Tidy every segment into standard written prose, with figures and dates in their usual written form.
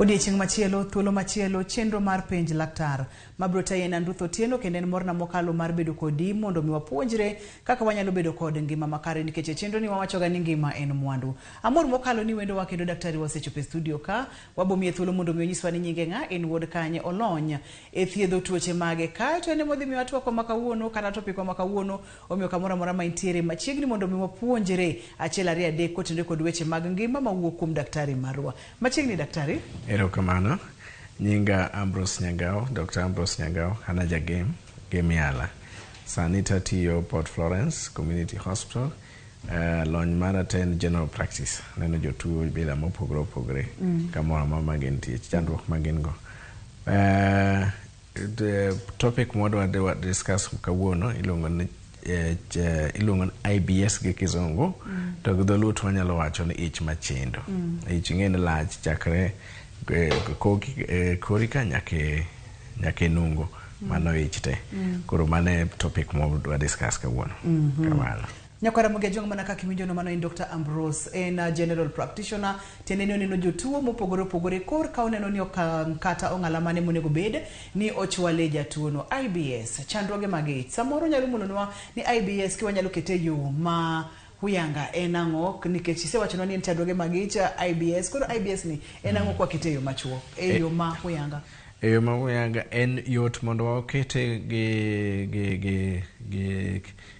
Odiechieng' machielo, thuolo machielo, chenro mar penj laktar. Mabiro tayi en an Ruth Otieno kendo en morna mokalo mar bedo kodi mondo mi wapuonjre kaka wanyalo bedo kod ngima makare nikech e chenro ni wawachoga ni ngima en mwandu. Amor mokalo ni wendowa kendo daktari wa osechopo e studio ka. Wabomiye thuolo mondo mi onyiswa ni nyinge ng'a, en wuod kanye, olony e thiedho tuoche mage. Kae to en emodhi miyowa twakwa ma kawuono kata topikwa ma kawuono omiyo kamoro amora ma intiere machiegni mondo mi wapuonjre achiel ariyo adek kotenore kod weche mag ngima mawuok kuom daktari marwa. Machiegni daktari. Erokamano. Nyinga Ambrose Nyangao, Dr. Ambrose Nyangao, an aja Gem, Gem Yala. Sani tatiyo Port Florence Community Hospital. Lony mara te en general practice. Aneno jotuo bila mopogore opogore kamoro amora ma gintie, chandruok ma gin go. The topic mwadwa discuss kawuono iluongo ni IBS gi kizungu to gi dholuo to wanyalo wacho ni ich machendo. Ich ing'e ni lach chakre koki, kori ka nyaka e nungo mano ich te. Koro mano e topic mwadwa discuss kawuono. Kamano. Nyakwara Ramogi Ajwang' mana kaka iwinjono mano en Dr. Ambrose en a general practitioner tiende ni oneno jotuo mopogore opogore kor ka oneno ni okang' kata ong'ala mane monego bed ni ochwale jatuo no. IBS chandruoge mag ich samoro nyalo mulonwa ni IBS kiwanyalo kete e yo ma huyanga en ang'o nikech isewachonwa ni en chandruoge mag ich IBS koro IBS ni en ang'o kwakete e yo machuok e yo ma huyanga. E yo ma huyanga en yot mondo wakete gi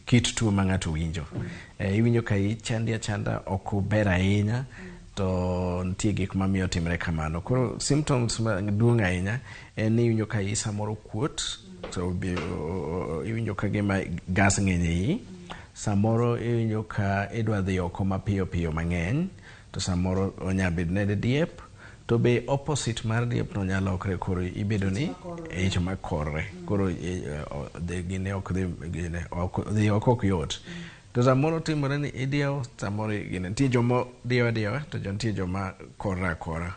kit tuo ma ng'ato winjo. Iwinjo ka iyi chandi achanda ok ober ahinya to nitie gik mamiyo timre kamano. Koro symptoms maduong' ahinya en ni iwinjo ka iyi samoro kuot to iwinjo ka gima gas ng'eny e iyi. Samoro iwinjo ka idwa dhi oko mapiyo piyo mang'eny to samoro onya bedo nede diep to be opposite mar diep no nyalo lokre koro ibedo ni ich makorre koro gine ok dhi gine ok dhi oko ok yot. To samoro timore ni idiewo samoro gine nitie joma diewo adiewa to nitie joma korre akora.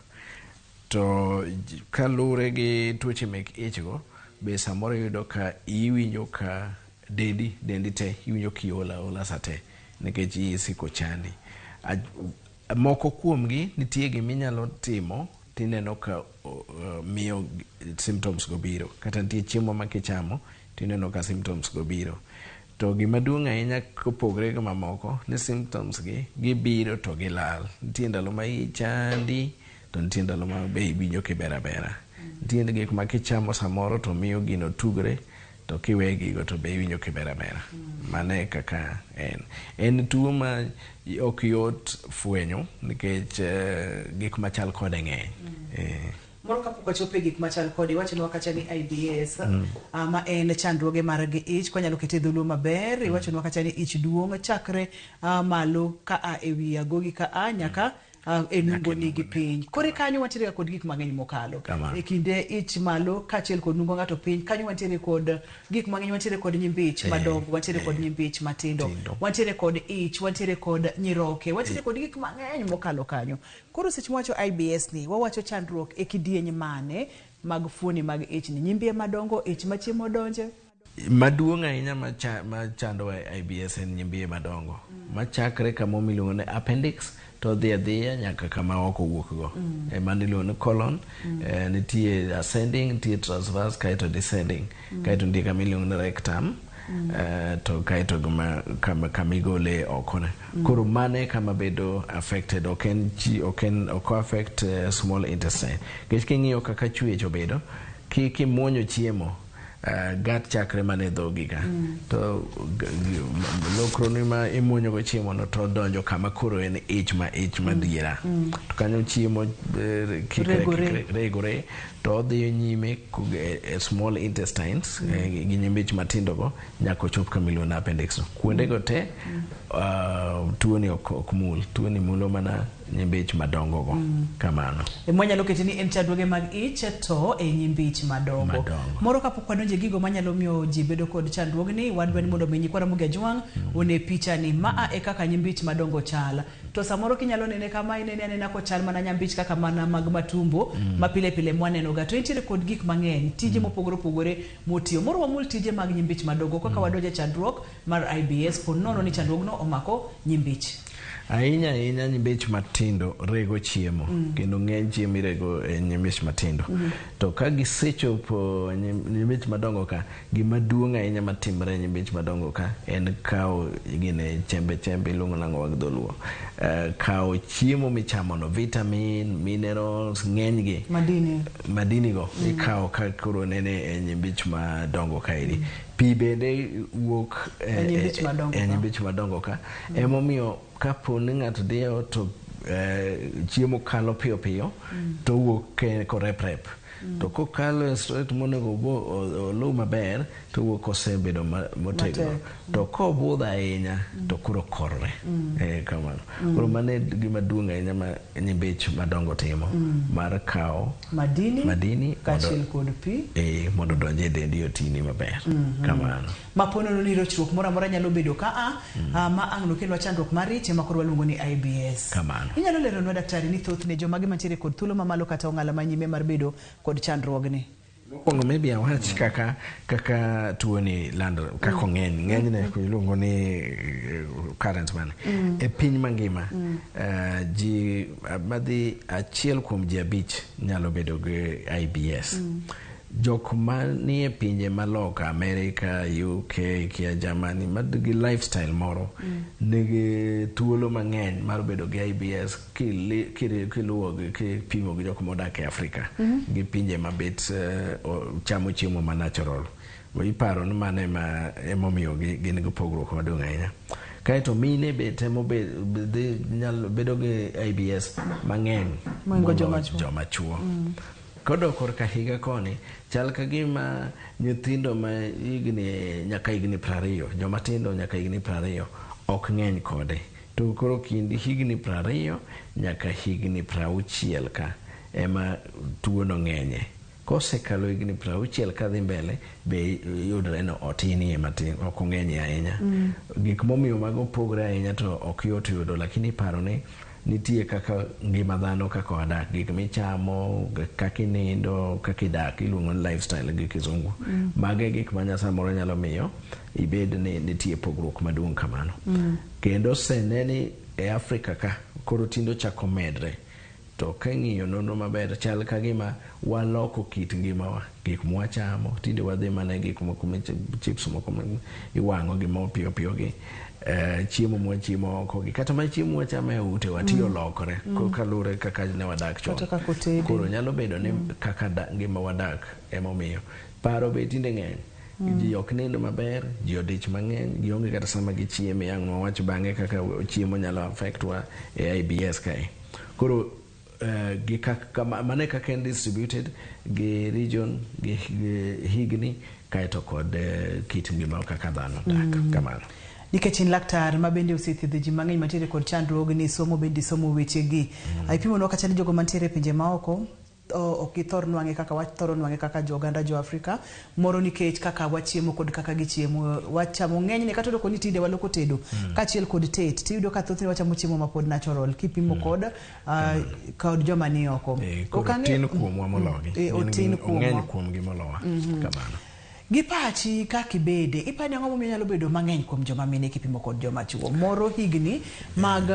To kaluwore gi tuoche mek ich go be samoro iyudo ka iwinjo ka dendi te iwinjo kiol aola sate nikech iyi siko chandi. Moko kuomgi nitie giminyalo timo tineno ka miyo symptoms go biro kata nitie chiemo ma kichamo tineno ka symptoms go biro. To gima duong' ahinya kopogre gi mamoko ni symptoms gi gibiro to gilal. Nitie ndalo ma iyi chandi to nitie ndalo ma be iwinjo kiber abera. Nitie gik ma kichamo samoro to miyo gino tugre to kiwe gigo to be iwinjo kiber abera. Mano e kaka en. En tuo ma ok yot fwenyo nikech gik machal kode ng'eny. Moro kapok wachopo e gik machal kode iwachonwa kacha ni IBS ma en chandruoge mar ich kwanyalo kete e dholuo maber iwachonwa kacha ni ich duong' chakre malo ka a e wi agogi ka a nyaka e nungoni gi piny. Kore kanyo wantiere ga kod gik mang'eny mokalo. E kinde ich malo kaachiel kod nungo ng'ato piny kanyo wantiere kod gik mang'eny wantiere kod nyimbich madongo wantiere kod nyimbich matindo wantiere kod ich wantiere kod nyiroke wantiere kod gik mang'eny mokalo kanyo. Koro seche mwawacho IBS ni wawacho chandruok e kidieny mane mag fuoni mag ich ni nyimbiye madongo ich machiemo donje. Maduong' ahinya machando IBS en nyimbiye madongo machakre kama miluongo ni appendix to dhi adhiya nyaka kama ok owuok go. Mano iluongo ni colon. Nitie ascending, nitie transverse kaeto descending. Kaeto nitie kama iluongo ni rectum. To kaeto kama igole oko ne. Koro mano e kama bedo affected ok en ok en ok affect small intestine. Nikech king'iyo kaka chwech obedo kimuonyo chiemo gut chakre mana e dhogi ka to lokroni ma imuonyo go chiemo no to donjo kama koro en ich ma ich madiera to kanyo chiemo Regore. Regore to odhi nyime e small intestines gi nyimbich matindo go nyaka ochop kama iluongo ni appendix no. Kuonde go te tuoni ok mul tuoni mulo mana nyimbich madongo go kamano. Mwanyalo kete ni en chandruoge mag ich to e nyimbich madongo. Madongo. Moro kapok wadonjo e gigo manyalo miyo ji bedo kod chandruogni wadwa ni mondo mi nyikwa Ramogi Ajwang' one picha ni maa e kaka nyimbich madongo chal. To samoro kinyalo nene kama inene anena kochal mana nyambich kaka mana mag matumbo ma pile pile mwaneno ga. To entiere kod gik mang'eny tije mopogore opogore motiyo. Moro wamul tije mag nyimbich madongo kaka wadonjo e chandruok mar IBS po nono ni chandruogno omako nyimbich. Ahinya ahinya nyimbich matindo rego chiemo kendo ng'eny chiemo irego e nyimbich matindo. To ka gisechopo nyimbich madongo ka, gima duong' ahinya matimre e nyimbich madongo ka en kawo gine chembe chembe iluongo nang'o gi dholuo. Kawo chiemo michamono, vitamin, minerals, ng'enygi Madini. Madini go ikawo ka koro nene e nyimbich madongo kaeri. Pi bende wuok E nyimbich madongo e ka. Nyimbich madongo ka. Emomiyo kapo ni ng'ato diyo to chiemo kalo piyo piyo to wuok korep rep. To kokalo e straight monego oluw maber to wuok kosebedo motegno. Matek. To kobudho ahinya to koro korre. Kamano. Koro mano e gima duong' ahinya ma nyimbich madongo timo mar kawo Madini, madini kaachiel kod pi. Mondo odonj e dendi otini maber. Kamano. Ma po nono ni rochruok moro amora nyalo bedo ka a ma ang' nokelnwa chandruok mar ich ema koro waluongo ni IBS. Kamano. Inyalo leronwa, daktari, ni thothne jomage mantiere kod thuolo mamalo kata ong'ala manyime mar bedo kod chandruogni? Mokwongo maybe awach kaka tuoni landore, kaka ong'eny ng'enyne iluongo ni current man e piny mangima, ji madhi 1 kuom ji 5 nyalo bedo gi IBS. Jok manie pinje maloka America, UK kia Germany gi lifestyle moro nigi thuolo mang'eny mar bedo gi IBS kiluwo gi kipimo gi jok modak e Afrika gi pinje mabet chamo chiemo ma natural. Iparo ni mano ema emomiyo gin gi pogruok maduong' ahinya. Kaeto mine be temo dhi nyalo bedo gi IBS mang'eny mohingo moloyo joma chuo. Joma chuo. Kodok korka higa koni, chal ka gima nyithindo ma higni nyaka higni 20, joma tindo nyaka higni 20 ok ng'eny kode. To koro kind higni 20 nyaka higni 60 ka ema tuono ng'enye. Kosekalo higni 60 kadhi mbele be yudre ni otinie matin, ok ong'eny ahinya. Gik momiyo mago pogre ahinya to ok yot yudo, lakini iparo ni nitie kaka ngima dhano kaka wadak, gik michamo, kaka inindo, kaka idak, iluongo ni lifestyle gi kizungu. Mago e gik ma samoro nyalo miyo ibed ni nitie pogruok maduong' kamano. Kendo osene ni e Afrika ka koro tinde ochako medre. To king'iyo nonro maber chal ka gima waloko kit ngimawa, gik mwachamo, tinde wadhi mana e gik moko chips moko ma iwang'o gi mo piyo piyo gi, chiemo mwachiemo oko gi, kata mana chiemo mwachamo e utewa ti olokore kaluwore kaka ne wadak chon. Kata kaka otedi. Koro nyalo bedo ni kaka ngima wadak emomiyo. Paro be tinde ng'eny. Ji ok nind maber, ji odich mang'eny, gionge kata sama gichieme, ang' wawach bang'e kaka chiemo nyalo affect wa e IBS kae. Koro gi kaka, mano e kaka en distributed gi region, gi higni, kaeto kod kit ngima kaka dhano dak. Kamano. Nikech in laktar ma bende osethiedho ji mang'eny mantiere kod chandruogni, somo bende isomo wechegi. Ipimonwa kata ni jogo mantiere e pinje maoko ok githor nwang'e kaka wathoro nwang'e kaka jo oganda jo Afrika moro, nikech kaka wachiemo kod kaka gichiemo wachamo ng'enyne kata odoko ni tinde waloko tedo kaachiel kod tet, tiyudo ka thothne wachamo chiemo mapod natural kipimo kod joma ni oko. Koro Ok ang'e- tin kuomwa mologi. Otin Ong'eny kuomwa. kuomgi molowa. Kamano. Gi pachi kaka ibede, iparo ni ang'o momiyo nyalo bedo mang'eny kuom joma mine kipimo kod joma chuo? Moro higni mag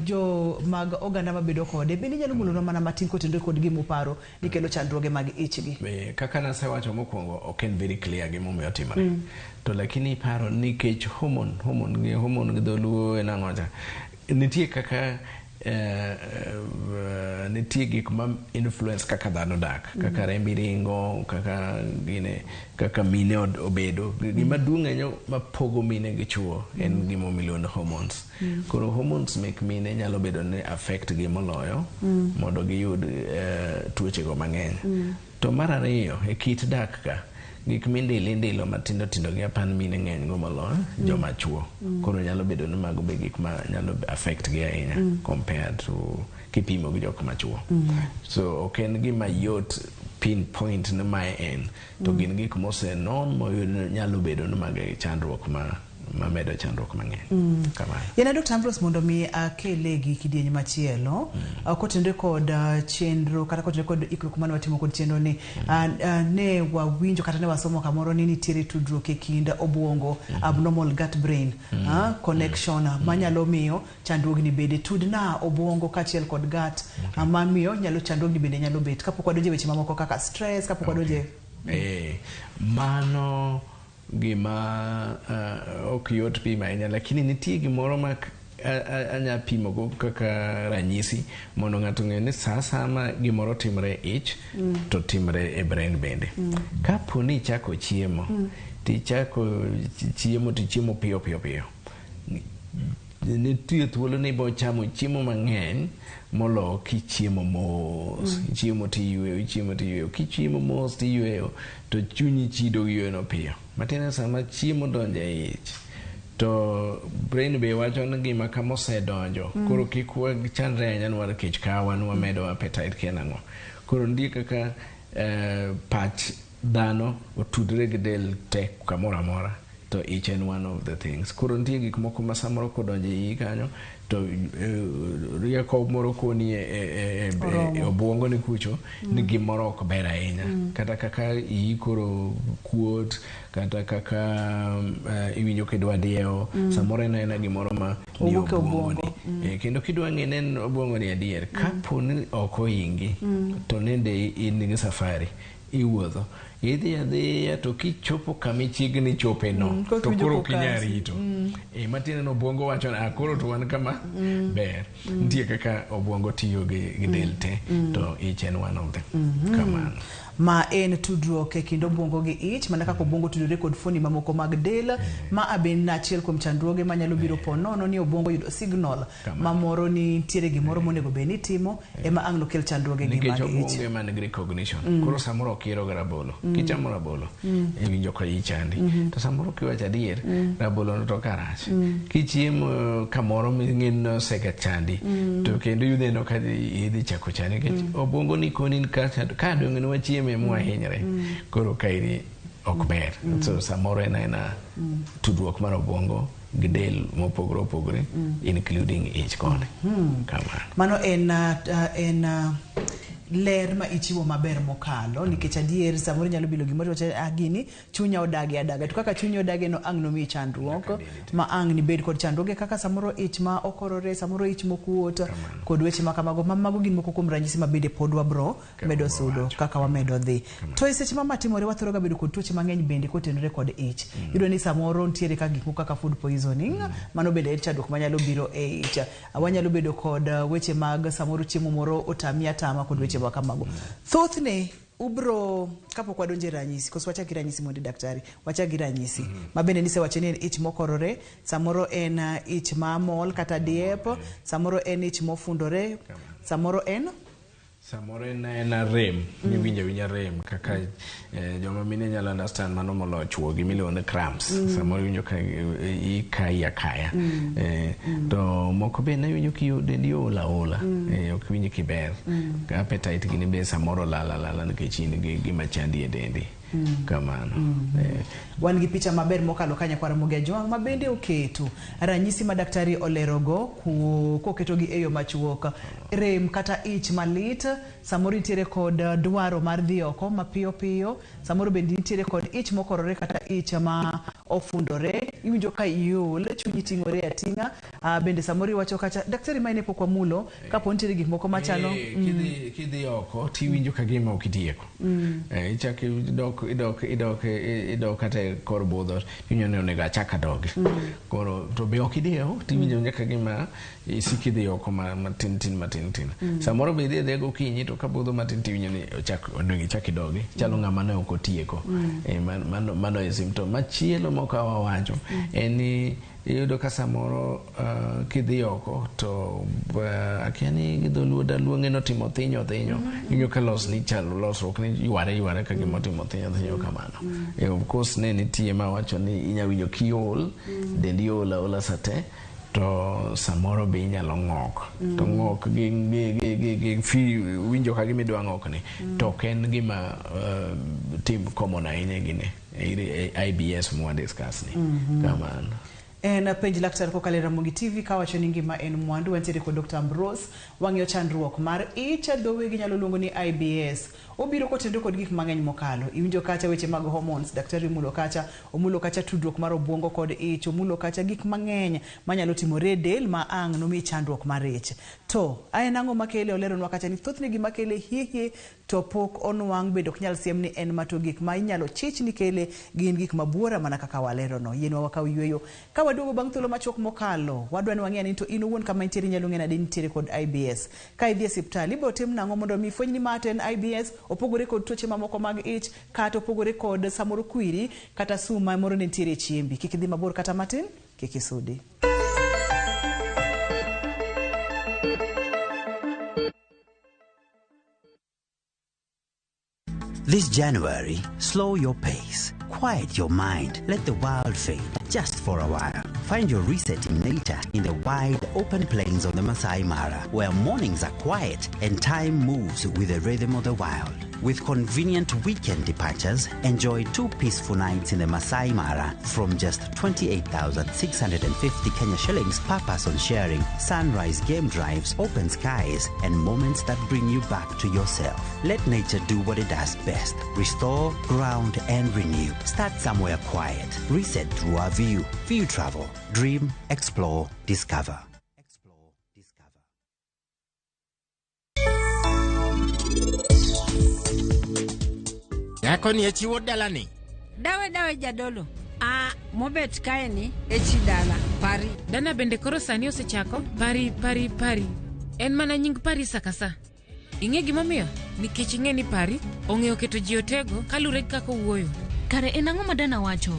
jo mag oganda mabedo kode bende inyalo mulonwa mana matin kotenore kod gima uparo ni kelo chandruoge mag ichgi. Kaka nasewacho mokwongo, ok en very clear gimomiyo otimore. To lakini iparo nikech hormone gi dholuo en ang'o cha? Nitie kaka nitie gik ma influence kaka dhano dak, kaka rembi ringo, kaka gine, kaka mine obedo. Gima duong' ahinya mapogo mine gi chuo en gima miluongo ni hormones. Koro hormones mek mine nyalo bedo ni affect gi moloyo mondo giyud tuoche go mang'eny. To mar ariyo, e kit dak ka, gik mindilo indilo matindo tindo gi apan mine ng'eny go moloyo joma chuo. Koro nyalo bedo ni mago be gik ma nyalo affect gi ahinya compared to kipimo gi jok machuo. So ok en gima yot pinpoint ni mae en, to gin gik mosenon moyud ni nyalo bedo ni mago e chandruok ma Mamedo chandruok mang'eny. Kamano. Yana Dr. Ambrose, mondo mi akele gi kidieny machielo, kotenore kod chenro kata kotenore kod ikruok mane watimo kod chenro ni, ne wawinjo kata ne wasomo kamoro ni nitiere tudruok e kind obuongo, abnormal gut brain connection, manyalo miyo chandruogni bede. Tudna obuongo kaachiel kod gut, mamiyo nyalo chandruogni bende nyalo bet, kapok wadonje weche mamoko kaka stress, kapok wadonje. Mano gima ok yot pimo ahinya, lakini nitie gimoro ma anya pimogo kaka ranyisi mondo ng'ato ong'e ni sa asaya ma gimoro timre e ich, to timre e brain bende. Kapo ni ichako chiemo, tichako chiemo, tichiemo piyo piyo piyo, nitie thuolo ni ibo chamo chiemo mang'eny molo kichiemo mos. Ichiemo tiyweyo, ichiemo tiyweyo. Kichiemo mos tiyweyo, to chunyi chido gi yweyo no piyo. Matiende ni sama chiemo donjo e ich, to brain be wacho ni gima kama osedonjo, koro kik wachandre ahinya ni war kech kawa ni wamedo appetite kia nang'o. Koro nitie kaka pach dhano otudre gi del te kamoro amora, to ich en one of the things. Koro nitie gik moko ma samoro kodonjo e iyi kanyo, to rieko moro koni e obuongo ni kucho ni gimoro ok ber ahinya, kata kaka iyi koro kuot, kata kaka iwinjo kidwa diewo. Samoro en aena gimoro ma ni owuok e obuongo obuongo. Ni. Kendo kidwa ng'e ne en obuongo ni adier, kapo ni ok ohingi, to nende in gi safari iwuotho, idhi adhiya, to kichopo kama ichiegni chope no, koro to iwinjo koro ok kokasi. inyal rito. Matiende ni obuongo wacho ni, "Ah, koro to wan kama ber." Nitie kaka obuongo tiyo gi del te, to ich en one of them. Kamano. Ma en tudruok e kind obuongo gi ich, mana kaka obuongo tudore kod fuoni mamoko mag del, ma aben achiel kuom chandruoge manyalo biro po nono ni obuongo yudo signal Kamano. mamoro ni nitiere gimoro monego bed ni itimo, ema ang' nokel chandruoge gi nikech mag ich. Obuongo ema nigi recognition. Koro samoro ok ihero ga rabolo, kichamo rabolo iwinjo ka iyi chandi, to samoro kiwacho adier, rabolo no to karach kichiemo kamoro ming'e ni osega chandi, to kendo idhineno ka idhi chako chandi, nikech obuongo ni koni ni ka dong' ne wachieme mwahinyre, koro kaeri ok ber. So samoro en aena tudruok mar obuongo gi del mopogore opogore, including ich koni. Kamano. Mano en ler ma ichiwo maber mokalo, nikech adier samoro inyalo bilo gimoro tiwacho, "Ah, gini chunya odagi adaga," to kaka chunyi odagi no ang' nomiyi chandruok ma ang' nibed kod chandruoge kaka samoro ich ma okorore, samoro ich mokuot kod weche ma kamago. Ma mago gin moko kuom ranyisi ma bende pod wabro Kaka medo wabro sudo wacho. Kaka wamedo dhi to e seche ma matimore, wathoro ga bedo kod tuoche mang'eny bende kotenore kod ich. Iyudo ni samoro nitiere ka gik moko kaka food poisoning, mano bende en chandruok manyalo biro e ich. Wanyalo bedo kod weche mag samoro chiemo moro otami atama kod weche ma kamago. Thothne ubro kapok wadonjo e ranyisi, koso wachak gi ranyisi mondi, daktari? Wachak gi ranyisi ma bende nisewacho ni en ich mokorore, samoro en ich mamol kata diep, samoro en ich mofundore, samoro en Samoro en aena rem miwinjo awinja rem, kaka joma mine nyalo understand mano moloyo chuo, gimiluongo ni cramps. Samoro iwinjo ka ikayi akaya. To moko be iwinjo ki dendi ool aola, ok iwinj kiber. Appetite gini be samoro lal alala nikech in gi gima chandi e dendi. Kamano. Wan gi picha maber mokalo ka, nyakwar Ramogi Ajwang', ma bende oketo ranyisi ma daktari olerogo koketogi e yo machuok: rem kata ich malit, samoro nitiere kod dwaro mar dhi oko mapiyo piyo, samoro bende nitiere kod ich mokorore kata ich ma ofundore, iwinjo ka iol, chunyi ting'ore ating'a. Bende samoro iwacho kacha, daktari, ma ne pok wamulo, kapo nitiere gik moko machalo Kidhi oko tiwinjo ka gima ok itieko. Ichak idok idok idok idok kata e kor budho, iwinjo ni onego achak adogi. Koro to be ok idiewo, tiwinjo nyaka gima isik idhi oko matin tin matin tin. Samoro be idhi adhiya gokinyi, to ka budho matin tiwinjo ni ochak onego ichak idogi. Chalo ng'ama ne ok otieko. Mano e symptom. Machielo mok awawacho en ni iyudo ka samoro kidhi oko to akia ni gi dholuo daluonge notimo thinyo thinyo. Iwinjo ka losni chalo losruok ni yware yware ka gima otimo thinyo thinyo kamano. Of course ne nitie mawacho ni inya winjo kiol, dendi ol aola sate, to samoro be inyalo ng'ok. To ng'ok gi fi winjo ka gima idwa ng'ok ni, to ok en gima tim common ahinya gini e IBS mwa discuss ni. Kamano. En penj laktar kokalo e Ramogi TV kawacho ni ngima en mwandu. Wantiere kod Dr. Ambrose, wang'iyo chandruok mar ich, dhowe ginyalo luongo ni IBS. Obiro kotenore kod gik mang'eny mokalo. Iwinjo kacha weche mag hormones, daktari omulo kacha, omulo kacha tudruok mar obwongo kod ich, omulo kacha gik mang'eny manyalo timore e del ma ang' nomi chandruok mar ich. To en ang'o makele? Oleronwa kacha ni thothne gima kele hie hie to pok onwang' bende ok nyal siem ni en ma to gik ma inyalo chich ni kele gin gik ma buora mana kaka walerono. Yienwa wakaw yueyo. Ka waduogo bang' thuolo machuok mokalo, wadwa ni wang'e ni to in owuon kama intiere inyalo ng'e nade ni intiere kod IBS. Ka idhi e osiptal, ibiro tim nang'o mondo mi ifweny ni ma to en IBS, opogore kod tuoche mamoko mag ich, kata opogore kod samoro kwiri kata sum ma moro ne nitiere e chiembi. Kik idhi mabor kata matin, kik isudi. This January, slow your pace, quiet your mind, let the world fade just for a while. Find your reset in nature in the wide open plains of the Masai Mara, where mornings are quiet and time moves with the rhythm of the wild. With convenient weekend departures, enjoy 2 peaceful nights in the Masai Mara from just 28,650 Kenya shillings per person sharing, sunrise game drives, open skies, and moments that bring you back to yourself. Let nature do what it does best. Restore, ground, and renew. Start somewhere quiet. Reset through our view. View Travel. Dream, explore, discover. Explore, discover. Nyako ni e chi wuod dalani. Dawe dawe jadolo. A mobet kae ni e chi dala. Pari. Dana bende koro sani osechako pari pari pari. En mana nying pari sakasa. Ing'e gimomiyo? Nikech ing'e ni pari ong'eyo keto ji otego kaluwore gi kaka owuoyo. Kare en ang'o ma Dana wacho?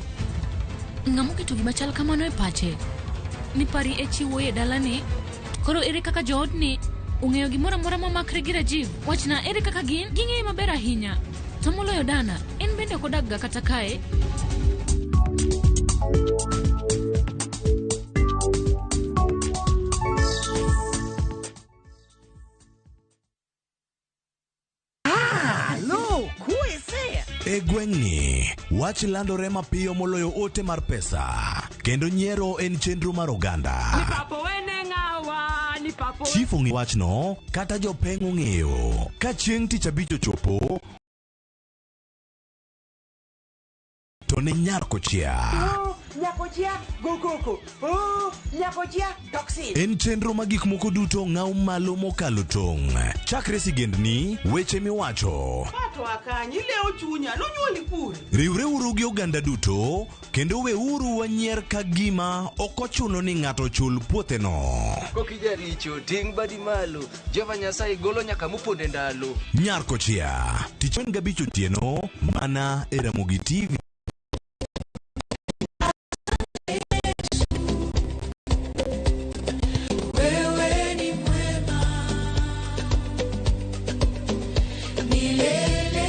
Ng'ama oketo gima chal kamano e pache? Ni pari e chi wuoyi e dalani? Koro ere kaka joodni ong'eyo gimoro amora momakre gi Rajiv? Wachna, ere kaka gin? Ging'eye maber ahinya. To moloyo Dana, en bende ok odakga kata kae. E gweng'ni, wach landore mapiyo moloyo ote mar pesa, kendo nyiero en chenro mar oganda. Chief ong'eyo wachno, kata jopeng' ong'eyo. Ka chieng' tich abich ochopo, to ne Nyarkochia. Nyakochia, go koko. Oh, Nyakochia, toxin. En chenro ma gik moko duto ng'aw malo mokalo tong'. Chakre sigendni, weche miwacho. Pato akanyi, ilewo chunya, nonyuoli kure. Riwreuru gi oganda duto, kendo weuru wanyier ka gima ok ochuno ni ng'ato chul puotheno. Kokijaricho, ting' badi malo. Jehova Nyasaye golo nyaka mopondo e ndalo. Nyarkochia, tich ang'wen gabich otieno, mana e Ramogi TV. Wewe ni mwema milele.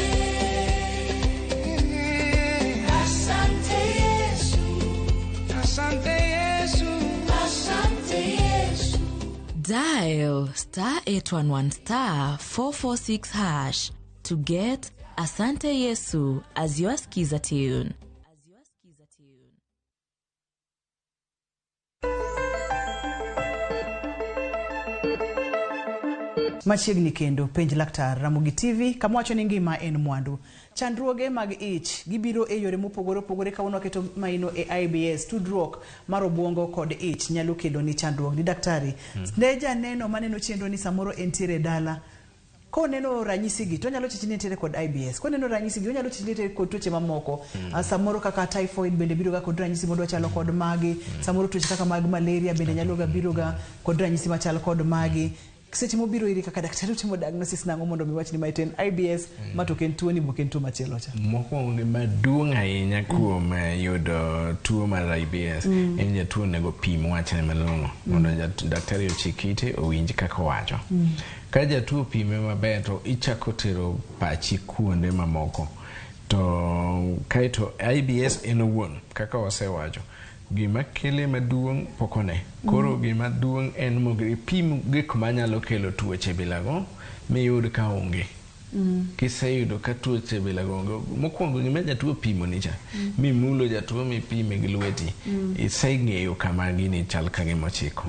Asante Yesu, Asante Yesu, asante Yesu. Dial star 811 star 446 hash to get Asante Yesu as your skiza tune. Machiegni kendo penj laktar Ramogi TV kama wacho ni ngima en mwandu. Chandruoge mag ich gibiro e yore mopogore opogore kawuono waketo maino e IBS. Tudruok mar obwongo kod ich nyalo kelo ni chandruok. Ni daktari, ne janeno maneno chenro ni samoro entiere e dala koneno ranyisi gi to onyalo chich ni entiere kod IBS. Koneno ranyisi gi onyalo chich ni entiere kod tuoche mamoko. Samoro kaka typhoid bende biro ga kod ranyisi modwa chalo kod magi. Samoro tuoche kaka mag malaria bende nyalo ga biro ga kod ranyisi machal kod magi. Seche mobiro iri kaka daktari utimo diagnosis nang'o mondo mi wach ni mae to en IBS, ma to ok en tuo ni ok en tuo machielo cha? Mokwongo gima duong' ahinya kuom yudo tuo mar IBS en jatuo onego pim wachne malong'o mondo daktari ochik ite owinj kaka owacho. Ka jatuo opime maber to ichako tero pachi kuonde mamoko. To kaeto IBS en owuon kaka wasewacho gima kele maduong' pok one. Koro gima duong' en mondo ipim gik manyalo kelo tuoche bilago miyud ka onge. Kiseyudo ka tuoche bilago onge, mokwongo gima jatuo pimo ni cha, mimulo jatuo mipime gi lweti, iseng'eyo kama gini chal ka gima ochiko.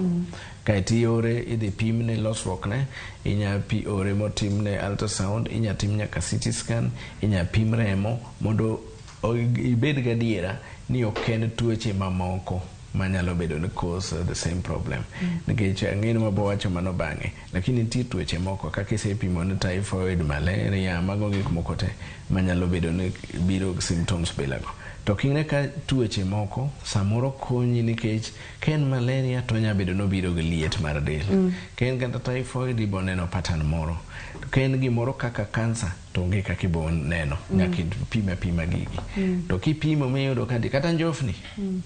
Kaeto iore idhi pimne losruokne, inya pi ore motimne ultrasound, inya tim nyaka CT scan, inya pim remo mondo ibed gadiera ni ok en tuoche mamoko manyalo bedo ni cause the same problem. Nikech ang'e ni wabo wacho mano bang'e, lakini nitie tuoche moko kaka isepimo ni typhoid, malaria, mago gik moko te manyalo bedo ni biro gi symptoms bilago. To king'e ka tuoche moko samoro konyi, nikech ka en malaria to onya bedo nobiro gi liet mar del. Ka en kata typhoid, ibo neno pattern moro. To ka en gimoro kaka cancer, to onge kaka ibo neno, nyaka ipim apima gigi. To kipimo miyudo ka nitie kata njofni,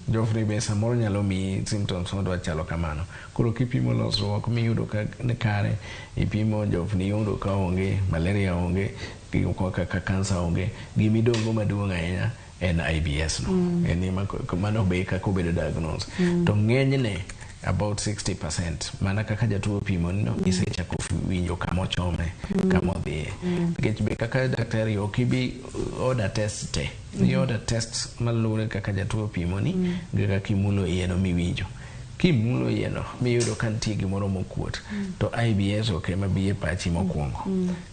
njofni be samoro nyalo miyi symptoms madwa chalo kamano. Koro kipimo losruok miyudo ka ni kare, ipimo njofni, iyudo ka onge malaria, onge gik moko kaka cancer, onge gimidong'o maduong' ahinya en IBS no. En ema mano be kaka obedo diagnosed. To ng'enyne about 60%, mana kaka jatuo opimo ni no, isechako winjo kama ochome, kama odhiye. Nikech be kaka daktari ok ibi order test te. I order test maluwore kaka jatuo opimo ni gi kaka imulo iye no miwinjo. Kimulo iye no miyudo ka nitie gimoro mokuot, to IBS ok ema bi e pachi mokwongo.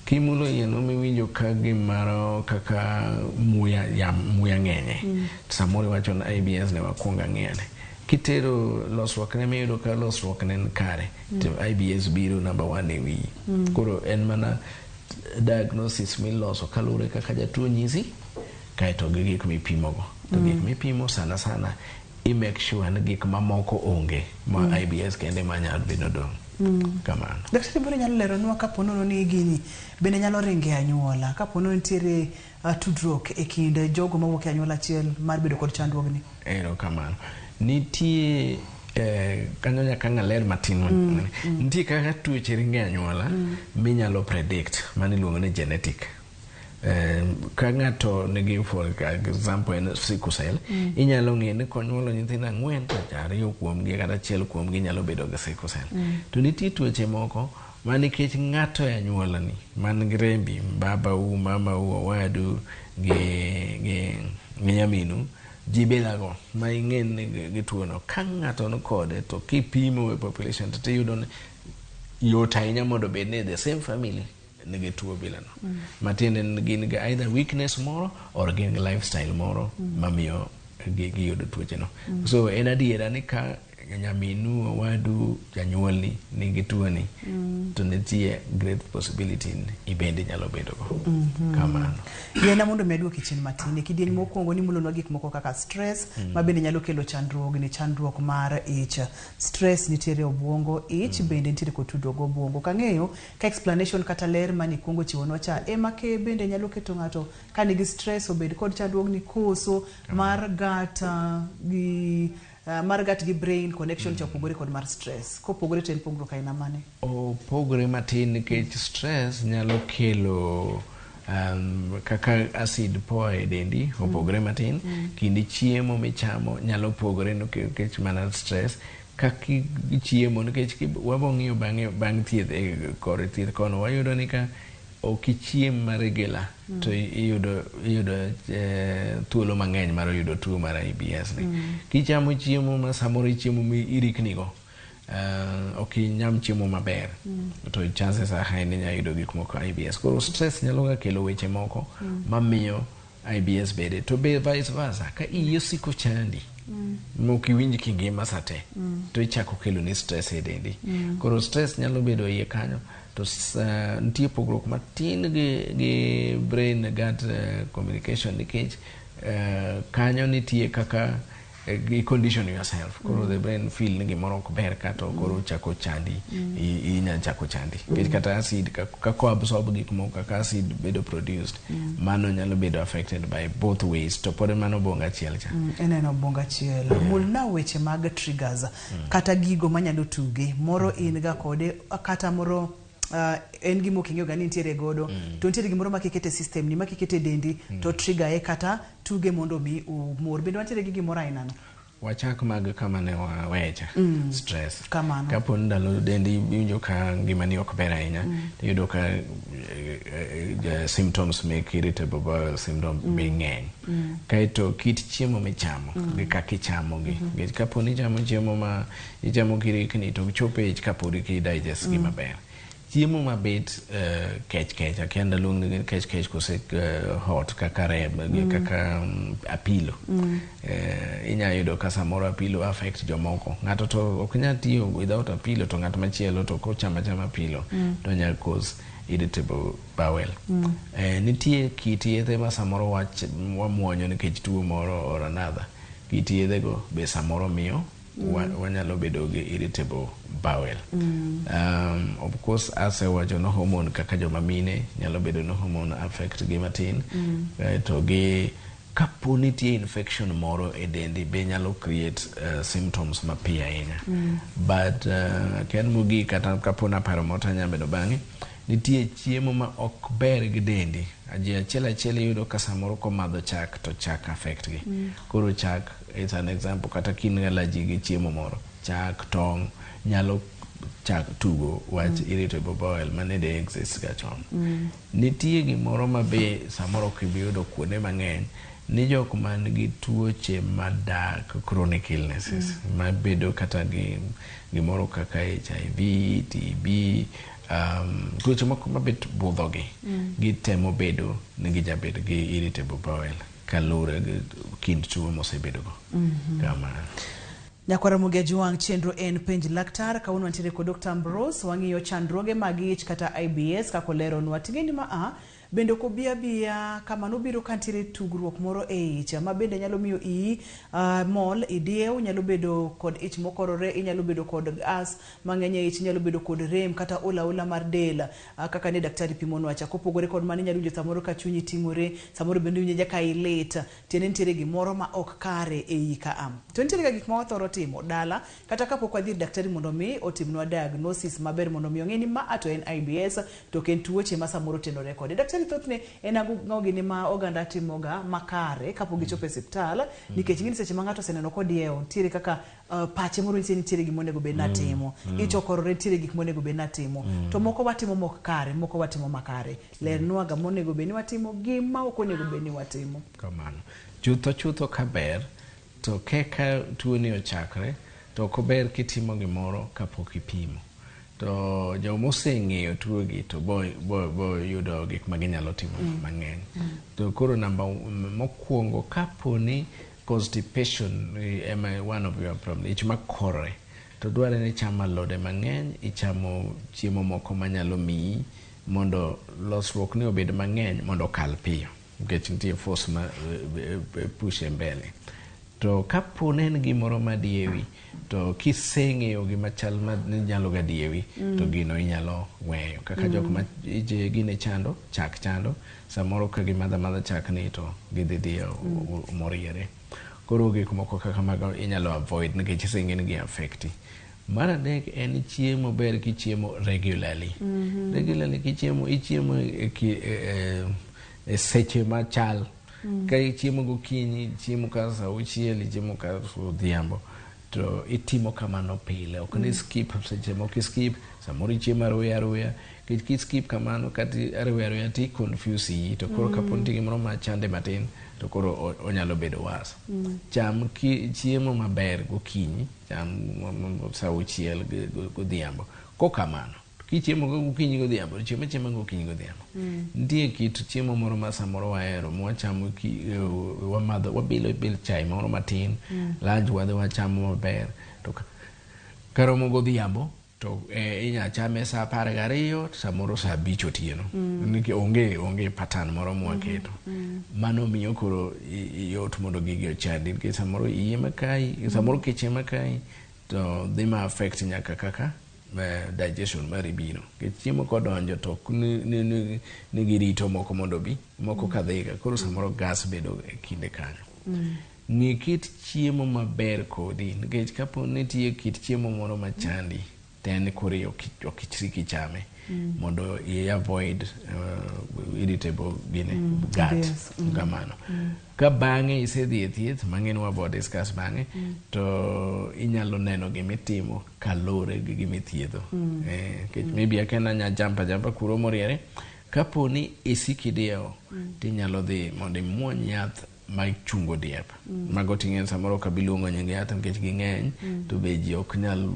Kimulo iye no miwinjo ka gimoro kaka muya, muya ng'enye, samoro iwacho ni IBS ne wakwong ang'iyane. Kitero losruok ne miyudo ka losruok ne ni kare, to IBS biro number one e wiyi. Koro en mana diagnosis miloso kaluwore kaka jatuo nyisi, kaeto gi gik mipimogo. To gik mipimo sana sana i make sure ni gik mamoko onge ma IBS kende ma nyalo bedo dong'. Kamano. Daktari moro nyalo leronwa kapo nono ni gini bende nyalo ringo e anyuola, kapo nono nitiere tudruok e kind jogo mawuok e anyuola achiel mar bedo kod chandruogni? Erokamano. Nitie kanyo nyaka ng'aler matin. Nitie kaka tuoche ringo e anyuola minyalo predict, mano iluongo ni genetic. Ka ng'ato nigi, for example, en sickle cell, inyalo ng'e ni konyuolo nyithindo ang'wen, to ariyo kuomgi kata achiel kuomgi nyalo bedo gi sickle cell. To nitie tuoche moko ma nikech ng'ato e anyuolani man gi rembi, babau, mamau, owadu gi nyaminu, ji bilago ma ing'e ni gi tuono, ka ng'ato ni kode, to kipimo e population to tiyudo ni yot ahinya mondo obed ni the same family nigi tuo bilano. Matiende ni gin gi either weakness moro or gin gi lifestyle moro mamiyo giyudo tuoche no. So en adiera ni ka nyaminu, owadu, janyuolni nigi tuoni, to nitie great possibility ni ibende nyalo bedo go. Kamano. Yiena mondo mi aduoki chien matin. E kidieny mokwongo nimulonwa gik moko kaka stress, ma bende nyalo kelo chandruogni, chandruok mar ich. Stress nitiere obwongo, ich bende nitiere kod tudruok gi obwongo. Kang'eyo ka explanation kata ler mane ikuongo chiwonwa cha ema ke bende nyalo keto ng'ato ka nigi stress obed kod chandruogni, koso mar gut gi mar gut gi brain connection cha opogore kod mar stress? Kopogore to en pogruok aina mane? Opogore matin, nikech stress nyalo kelo kaka acid poa e dendi opogore matin. Kinde chiemo michamo nyalo pogore nikech mana stress kaka ichiemo, nikech wabo ng'iyo bang'e bang' thieth e kor thieth kono, wayudo ni ka ok ichiem ma regular, to iyudo thuolo mang'eny mar yudo tuo mar IBS ni. Kichamo chiemo ma samoro ichiemo mi irikni go, ok inyam chiemo maber, to chances are high ni inya yudo gik moko IBS. Koro stress nyalo ga kelo weche moko mamiyo IBS bede. To be vice versa, ka iyi osiko chandi mok iwinj kingima sate, to ichako kelo ni stress e dendi. Koro stress nyalo bedo iye kanyo. To nitie pogruok matin gi brain gut communication, nikech kanyo nitie kaka i condition yourself. Koro the brain feel ni gimoro ok ber ka, to koro chako chandi. Inya chako chandi nikech kata acid kaka absorb gik moko, kaka acid bedo produced, mano nyalo bedo affected by both ways. To pod mano obwongo achiel cha. Ineno obwongo achiel. Mulna weche mag triggers kata gigo manyalo tuge. Moro in ga kode, kata moro en gima ok ing'eyo ga ni nitiere godo, to nitiere gimoro ma kikete e system ni, ma kikete e dendi, to trigger e kata tuge mondo mi umor. Bende wantiere gi gimoro ainano? Wachak mag kama ne wawecha. Stress. Kamano. Kapo ni ndalo dendi iwinjo ka ngimani ok ber ahinya, tiyudo ka symptoms mek irritable bowel syndrome be ng'eny. Kaeto kit chiemo michamo gi kaka ichamogi. Nikech kapo ni ichamo chiemo ma ichamo kirikni to ok chop e ich kapod ok i digest gi maber. Chiemo mabet kech kech, akia ndaluong ni kech kech kose hot kaka reb, kaka apilo. Inya yudo ka samoro apilo affect jomoko. Ng'ato to ok nyal tiyo without apilo to ng'at machielo to kochamo achama apilo to nyalo cause irritable bowel. Nitie kit yedhe ma samoro wamuonyo nikech tuo moro or another. Kit yedhe go be samoro miyo wanyalo bedo gi irritable bowel. Of course asewacho no hormone kaka joma mine nyalo bedo no hormone affect gi matin. To gi kapo nitie infection moro e dendi be nyalo create symptoms mapiyo ahinya. But ken mogik kata kapo naparo moro tanyalo medo bang'e, nitie chiemo ma ok ber gi dendi. Ji achiel achiel iyudo ka samoro komadho chak to chak affect gi. Koro chak is an example kata ka in allergy gi chiemo moro, chak, tong' nyalo chak tugo wach irritable bowel mane de exist ga chon. Nitie gimoro ma be samoro ok ibi yudo kuonde mang'eny ni jok man gi tuoche madak chronic illnesses mabedo kata gi gimoro kaka HIV, TB, tuoche moko mabet budhogi gitemo bedo ni gijabet gi irritable bowel kaluwore gi kind tuo mosebedogo. Kamano. Nyakwara Ramogi Ajwang', chenro en penj laktar. Kawuono wantiere kod Dr. Ambrose, wang'iyo chandruoge mag ich kata IBS kaka oleronwa. Ting'eni ma a bende ok obi abiya kamano obiro ka nitiere tugruok moro e ich ma bende nyalo miyo iyi mol, idiew, nyalo bedo kod ich mokorore, inyalo bedo kod gas mang'eny e ich, inyalo bedo kod rem kata ola ola mar del kaka ne daktari pimonwa cha. Kopogore kod mano inyalo winjo samoro ka chunyi ting'ore, samoro bende iwinjo ka ilit, tiende nitiere gimoro ma ok kare e iyi ka a. To nitiere ga gik ma wathoro timo dala kata kapok wadhi ir daktari mondo mi otimnwa diagnosis maber mondo mi ong'e ni ma a to en IBS to ok en tuoche ma samoro tenore kode. Daktari thothne en ang'o gini ma oganda timoga makare kapok gichopo e osiptal nikech ing'e ni seche ma ng'ato oseneno kodiewo nitiere kaka pache moro nitie nitiere gima onego bed natimo, ich okorore nitiere gik monego bed natimo, to moko watimo mok kare, moko watimo makare. Lernwa ga monego bed ni watimo gi ma ok onego bed ni watimo. Kamano. Chutho chutho kaber to keka tuoni ochakre to ok ober kitimo gimoro kapok ipimo. To joma oseng'eyo tuogi to bo yudo gik ma ginyalo timo mang'eny. To koro namba mokwongo kapo ni constipation ema one of your problem, ich makorore, to dwarore ni ichamo alode mang'eny, ichamo chiemo moko manyalo miyi mondo losruok ni obed mang'eny mondo okal piyo nikech nitie force ma push e mbele. To kapo ne en gimoro madiewi to kiseng'eyo gima chal ma nyalo ga diewi to gino inyalo weyo kaka jok ma gine chando chak chando samoro ka gimadho amadha chak ni to gidhi dhiyo moriere. Koro gik moko kaka mago inyalo avoid nikech iseng'e ni gi affect. Mar adek en chiemo ber kichiemo regularly. Regularly kichiemo ichiemo e seche machal. Ka ichiemo gokinyi, ichiemo ka saa auchiel, ichiemo ka odhiambo to itimo kamano pile. Ok ni skip seche moko skip, samoro ichiemo aruya aruya. Nikech kiskip kamano kata aruya aruya ti confuse iyi to koro kapo nitie gimoro machande matin to koro onyalo bedo worse. Cham chiemo maber gokinyi, cham saa auchiel godhiambo. Kokamano, kichiemo gokinyi godhiambo, chiemo achiema gokinyi godhiambo. Nitie kit chiemo moro ma samoro wahero, mwachamo wamadho, wabilo bil chai moro matin, lunch wadhi wachamo maber. To karomo godhiambo, to inya chame saa 12, samoro saa 5 otieno. Nikech onge pattern moro mwaketo. Mano miyo koro yot mondo gigi ochandi, nikech samoro iyi ema kayi, samoro kech ema kayi, to dhi ma affect nyaka kaka digestion mari biro. Nikech chiemo kodonjo to ok ni girito moko mondo obi, moko kadhiga. Koro samoro gas bedo e kinde kanyo. Ng'i kit chiemo maber kodi, nikech kapo ni nitie kit chiemo moro machandi, to en koro ok ichik ichame. Mondo i avoid irritable gini gut. Kamano. Ka bang'e isedhi e thieth mang'e ni wabo discuss bang'e, to inyalo neno gimitimo kaluwore gi gimithiedho. Nikech maybe akia nanya jump ajumpa kuro moriere. Kapo ni isik idiewo, tinyalo dhi mondo imuony yath machungo diep. Mago ting'e samoro ok abi luongo nying yath nikech ging'eny, to be ji ok nyal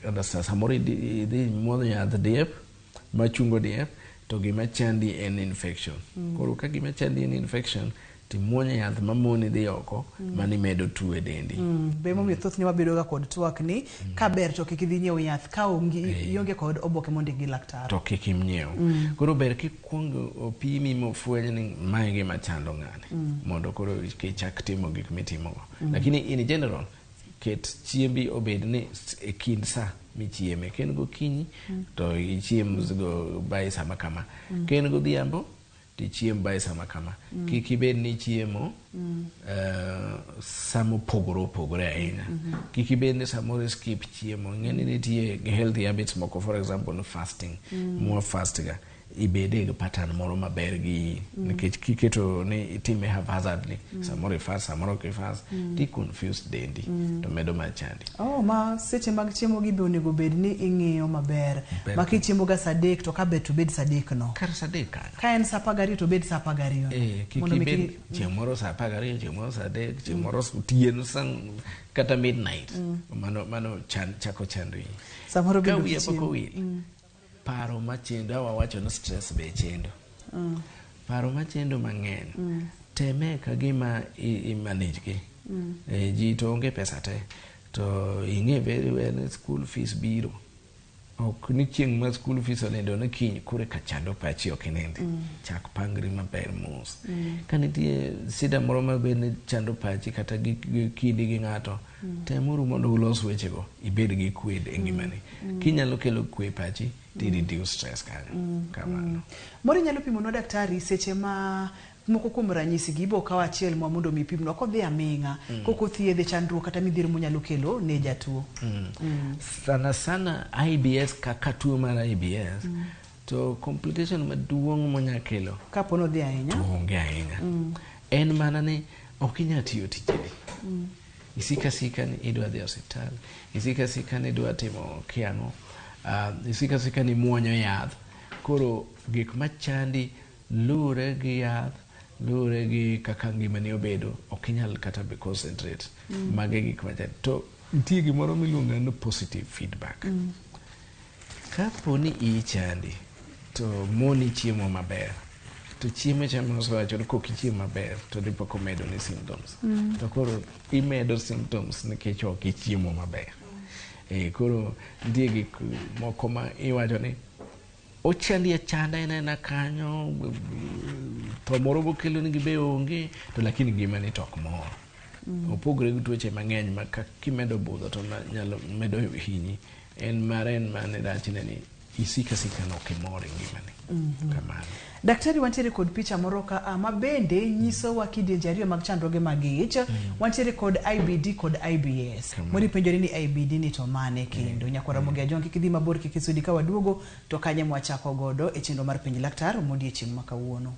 understand. Samoro idhi muonyo yath diep machungo diep, to gima chandi en infection. Koro ka gima chandi en infection, timuonyo yath mamoni dhi oko, mano imedo tuo e dendi. Be momiyo thothne wabedo ga kod twak ni ka ber to kik idhi nyiew yath ka onge ionge kod oboke mondik gi laktar. To kik inyiew. Koro ber kikwongo opimi mofweny ni mae gima chando ng'ani, mondo koro kichak timo gik mitimogo. Lakini in general, ket chiembi obed ni e kind sa michieme. Ka en gokinyi, to ichiem go by sama kama. Ka en godhiambo, tichiem by sama kama. Kik ibed ni ichiemo sama opogore opogore ahinya. Kik ibed ni samoro i skip chiemo. Ing'e ni nitie healthy habits moko, for example fasting. Mwa fast ga ibede gi pattern moro maber gi nikech kiketo ni itime haphazardly, samoro i fast, samoro ok i fast, ti confuse dendi to medo machandi. Oh, ma seche mag chiemo gi be onego bed ni ing'iyo maber. Ber. Ma kichiemo ga saa 3 to ka ber to bed saa 3 no. Kar saa 3 kanyo. Ka en saa 12 to bed saa 12 no. Kik Mondo mi ibed chieng' moro saa 12, chieng' moro saa 3, chieng' moro otieno sa kata midnight. Mano chako chando iyi. Samoro Ka bende wiya ok pok ichiem. owil, paro machendo awawacho ni stress be chendo. Paro machendo mang'eny. Teme ka gima i manage gi. Ji to onge pesa te. To ing'e very well ni school fees biro. Ok ni chieng' ma school fees onindo ni kiny koro eka chando pachi ok inindi. Chak pangri maber mos. Ka nitie shida moro mabed ni chando pachi kata gi kindi gi ng'ato, temuru mondo ulos wechego, ibed gi kwe e ngimani. Kinyalo kelo kwe e pachi, ti reduce stress kanyo. Kamano. Moro inyalo pimonwa daktari seche ma moko kuom ranyisi gi ibo kawo achiel mwa mondo mi ipimnwa kodhi aming'a kok othiedhe chandruok kata midhiero monyalo kelo ne jatuo. Sana sana IBS kaka tuo mar IBS, to complication maduong' monya kelo Kapo nodhi ahinya. To onge ahinya. En mana ni ok inyal tiyo tijeni. Isika sika ni idwa dhi osiptal, isika sika ni idwa timo kiang'o, isika sika ni muonyo yath. Koro gik machandi luwre gi yath, luwre gi kaka ngimani obedo, ok inyal kata be concentrate. Mage gik machandi. To nitie gimoro miluongo ni positive feedback. Kapo ni iyi chandi, to moni chiemo maber, to chiemo cha mosewacho ni kok ichiem maber to dipo komedo ni symptoms. To koro imedo symptoms nikech ok ichiemo maber. Koro nitie gik moko ma iwacho ni ochandi achanda en aena kanyo, tho moro bokelo nigi be onge, to lakini ngimani to ok mor. Opogore gi tuoche mang'eny ma ka kimedo budho to nyalo medo hinyi. En mare en mane rachne ni isika sika no ok imor e ngimani. Kamano. Daktari, wantiere kod picha moro ka a ma bende nyisowa kidienje ariyo mag chandruoge mag ich. Wantiere kod IBD kod IBS. Kamano. Moro ipenjori ni IBD ni to mane kendo. Nyakwar Ramogi Ajwang' kik idhi mabor, kik isudi ka waduogo to kanye mwachako godo e chenro mar penj laktar modiechieng' ma kawuono.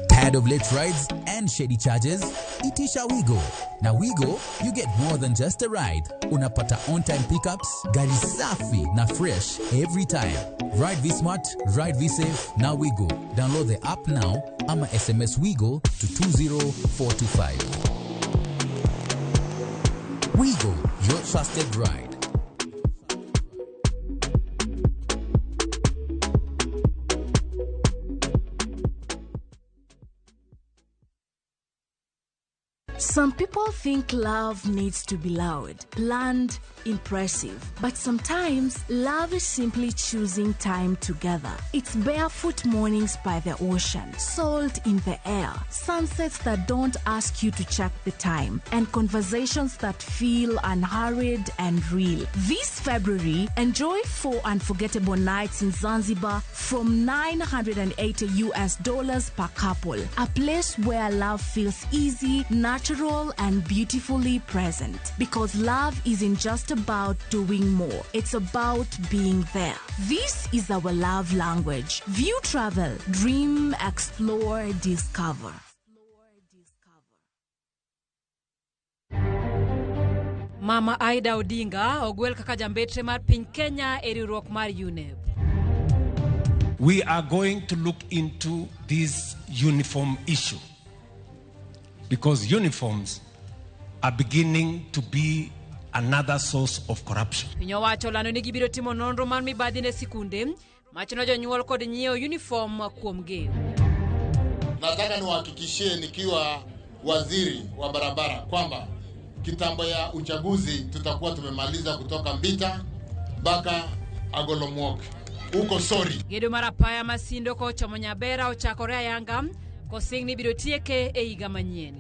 Tired of late rides and shady charges? Itisha Wigo. Na Wigo, you get more than just a ride. Unapata on-time pickups, gari safi na fresh every time. Ride V-Smart, ride V-Safe, na Wigo. Download the app now ama SMS Wigo to 20425. Wigo, your trusted ride. Some people think love needs to be loud, planned, impressive. But sometimes love is simply choosing time together. It's barefoot mornings by the ocean, salt in the air, sunsets that don't ask you to check the time, and conversations that feel unhurried and real. This February, enjoy 4 unforgettable nights in Zanzibar from $980 per couple. A place where love feels easy, natural, and beautifully present. Because love isn't just about doing more, it's about being there. This is our love language. View Travel, dream, explore, discover. Mama Aida Odinga ogwel kaka jambetre mar piny Kenya e riwruok mar UNEP. We are going to look into this uniform issue because uniforms are beginning to be another source of corruption. Piny owacho olando ni gibiro timo nonro mar mibadhi ne sikunde machuno jonyuol kod nyiewo uniform kuomgi. Nataka niwahakikishie nikiwa waziri wa barabara kwamba kitambo ya uchaguzi tutakuwa tumemaliza kutoka Mbita mpaka Agolomwok huko Sori. Gedo mar apaya Masindo kochomo Nyabera ochakore ayanga kosing ni biro tieke e higa manyien.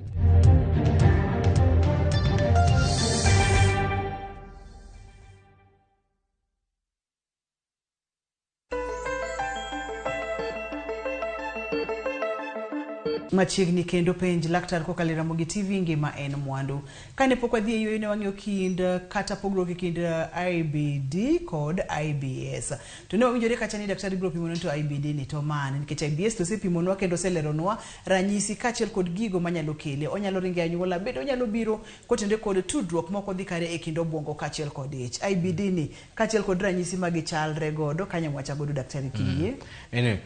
Machiegni kendo penj laktar kokalo e Ramogi TV ngima en mwandu. Kane pok wadhi e yueyo ne wang'iyo kind kata pogruok e kind IBD kod IBS. To ne wawinjore kacha ni daktari biro pimonwa to IBD ni to mane nikech IBS to osepimonwa kendo oseleronwa ranyisi kaachiel kod gigo manyalo kele. Onyalo ringo e anyuola bende onyalo biro kotenore kod tudruok mok odhi kare e kind obwongo kaachiel kod ich. IBD ni kaachiel kod ranyisi magichalre godo kanyo wacha godo daktari kiyie. Anyway,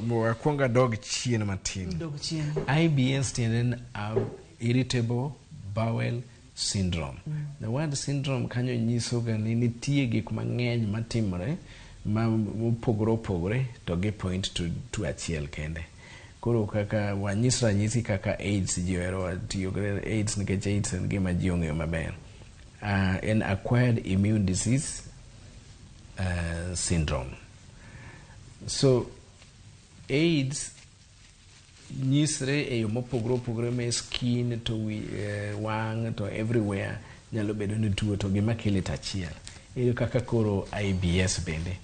wakwongo adog chien matin. Dog chien. IBS tiende en irritable bowel syndrome. The word syndrome kanyo nyiso ga ni nitie gik mang'eny matimore ma mopogore opogore to gi point to achiel kende. Koro kaka wanyis ranyisi kaka AIDS, ji ohero tiyo gi AIDS nikech AIDS en gima ji ong'eyo maber. En acquired immune disease syndrome. So AIDS nyisre e yo mopogore opogore ma skin to wang' to everywhere nyalo bedo ni tuo to gima kele to achiel. Iyudo kaka koro IBS bende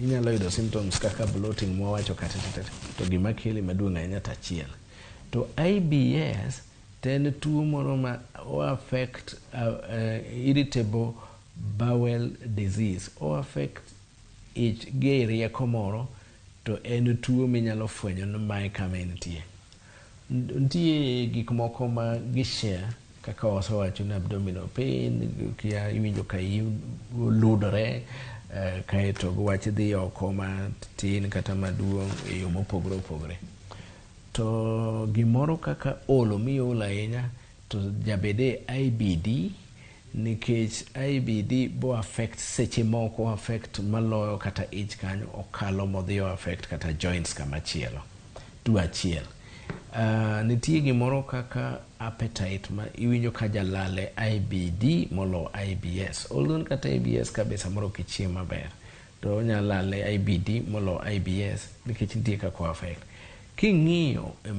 inyalo yudo symptoms kaka bloating mwawacho kata to gima kele maduong' ahinya to achiel. To IBS to en tuo moro ma o affect irritable bowel disease, o affect ich gi rieko moro to en tuo minyalo fwenyo ni mae kama entie. Nitie gik moko ma gi share kaka wasewacho ni abdominal pain, kia iwinjo ka ludore, kaeto wach dhi oko matin kata maduong' e yo mopogore opogore. To gimoro kaka olo miolo ahinya to jabede IBD nikech IBD bo affect seche moko affect maloyo kata ich kanyo okalo modhi o affect kata joints kamachielo. Tuo achiel. Nitie gimoro kaka appetite ma iwinjo ka jalale IBD molo IBS. Although kata IBS ka be samoro ok ichiem maber to onyalo lale IBD molo IBS nikech nitie kaka o affect. King'iyo e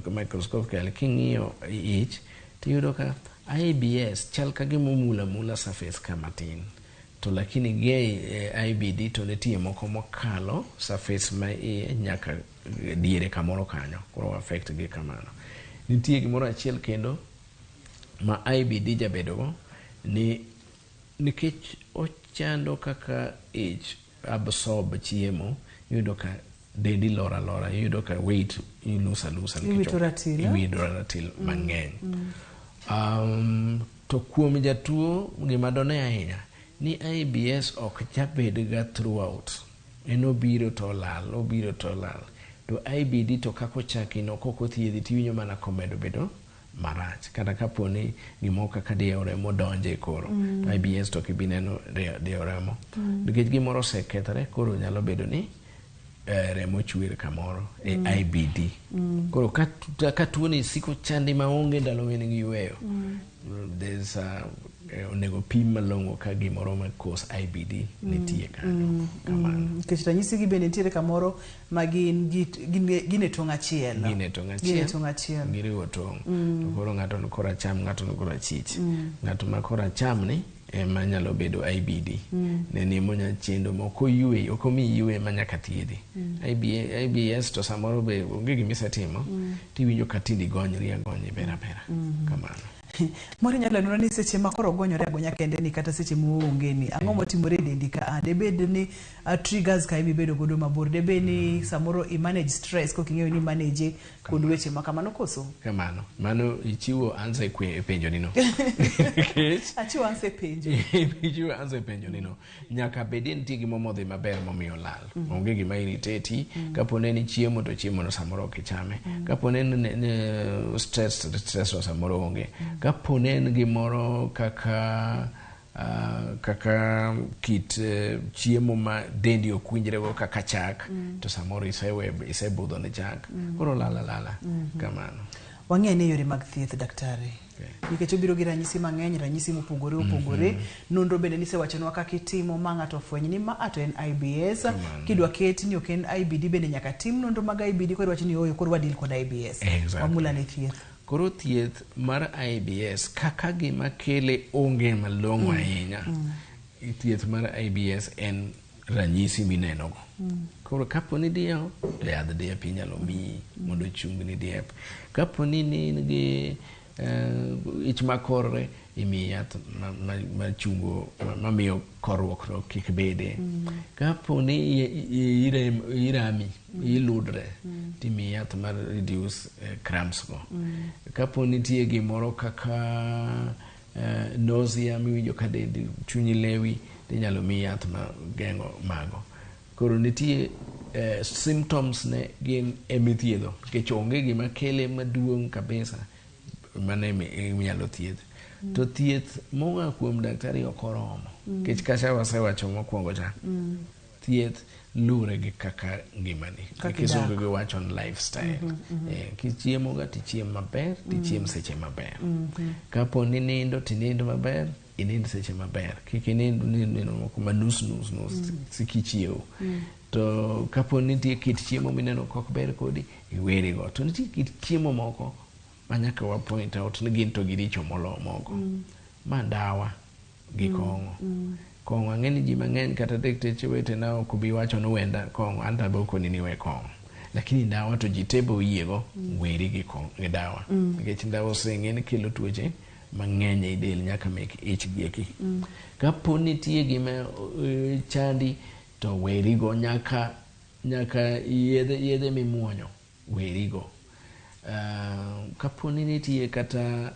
microscopically king'iyo ich tiyudo ka IBS chal ka gima omulo amula surface ka matin to lakini gi IBD to nitie moko mokalo surface ma iye nyaka diere kamoro kanyo koro affect gi kamano. Nitie gimoro achiel kendo ma IBD jabedogo ni nikech ochando kaka ich absorb chiemo, iyudo ka dendi lor alora, iyudo ka weight ilusa lusa Iwito ratil, eh? iwito ratil mang'eny. To kuom jatuo gima done ahinya ni IBS ok jabed ga throughout. En obiro to olal, obiro to olal. To IBD to kaka ochaki no kok othiedhi tiwinjo mana komedo bedo marach. Kata kapo ni gimoro kaka diewo remo donje koro. To IBS to ok ibi neno diewo remo. Nikech gimoro osekethore koro nyalo bedo ni remo chwer kamoro e IBD. Koro ka tuoni siko chandi maonge ndalo min gi yweyo. There's a Onego pim malong'o ka gimoro ma cause IBD nitie kanyo. Nikech ranyisi gi bende nitiere kamoro ma gin gin e tong' achiel. Gin e tong' Gin e achiel. tong' achiel. Giriwo tong'. To koro ng'ato ni kor acham, ng'ato ni kor achich. Ng'ato ma kor acham ni ema nyalo bedo IBD. Ne ni monya chendo ma ok oywe, ok omiyi ywe ma nyaka thiedhi. IBS to samoro be onge gimisetimo, tiwinjo ka tinde igonyri agonya iber abera. Kamano. Moro inyalo nenore ni seche ma koro ogonyore agonya kende ni kata seche moonge ni ang'o motimore e dendi ka a debed ni triggers ka emibedo godo mabor, debed ni samoro i manage stress kok ing'eyo ni manage kod weche ma kamano koso? Kamano. Mano ichiwo answer e penjo nino. Nikech Achiwo answer e penjo. Ichiwo answer e penjo nino. Nyaka bed ni nitie gima modhi maber momiyo lal. Onge gima irritate. Kapo ne ni chiemo to chiemo no samoro ok ichame. Kapo ne ni stress to stress no samoro onge. Kapo ne en gimoro kaka kit chiemo ma dendi ok winjrego kaka chak, to samoro isebudho ne chak. Koro lala lala. Kamano. Wang'e ni yore mag thieth, daktari. Nikech obiro gi ranyisi mang'eny, ranyisi mopogore opogore. Nonro bende nisewachonwa kaka itimo ma ng'ato ofweny ni ma to en IBS. Kidwa ket ni ok en IBD bende nyaka tim nonro mag IBD koro iwacho ni ooyo koro wadil kod IBS. Wamula ne thieth. Koro thieth mar IBS kaka gima kele onge malong'o ahinya. Thieth mar IBS en ranyisi minenogo. Koro kapo ni diewo, to yadh diep inyalo miyi mondo ochungni diep. Kapo ni in gi ich makorre, imiyi yath machungo mamiyo korruok no kik bede. Kapo ni irami, iludre, timiyi yath mar reduce cramps go. Kapo nitie gimoro kaka nausea miwinjo ka dendi chunyi lewi, tinyalo miyi yath ma geng'o mago. Koro nitie symptoms ne gin emithiedho nikech onge gima kele maduong' kabisa mano eminyalo thiedh. To thieth moa kuom daktari ok oromo. Nikech kacha wasewacho mokwongo cha. Thieth luwore gi kaka ngimani. Kaka Kisungu idak. giwacho ni lifestyle. Kichiemo ga tichiem maber, tichiem seche maber. Kapo ni nindo tinind maber, inind seche maber. Kik inind nindo moko ma nus nus nus sikichiewo. To kapo ni nitie kit chiemo mineno kok ber kodi, iwerigo. To nitie kit chiemo moko ma nyaka wa point out ni gin to giricho moloyo moko. Ma ndawa gi kong'o. Kong'o ang'e ni ji mang'eny kata dakteche wetena ok bi wacho ni wenda kong'o, an to abokoni ni we kong'o. Lakini ndawa to ji te bo oyiego, weri gi kong'o gi dawa. Nikech ndawa oseng'e ni kelo tuoche mang'eny ei del nyaka mek ich gi eki. Kapo nitie gima chandi to werigo nyaka yedhe mimuonyo werigo. Kapo ni nitie kata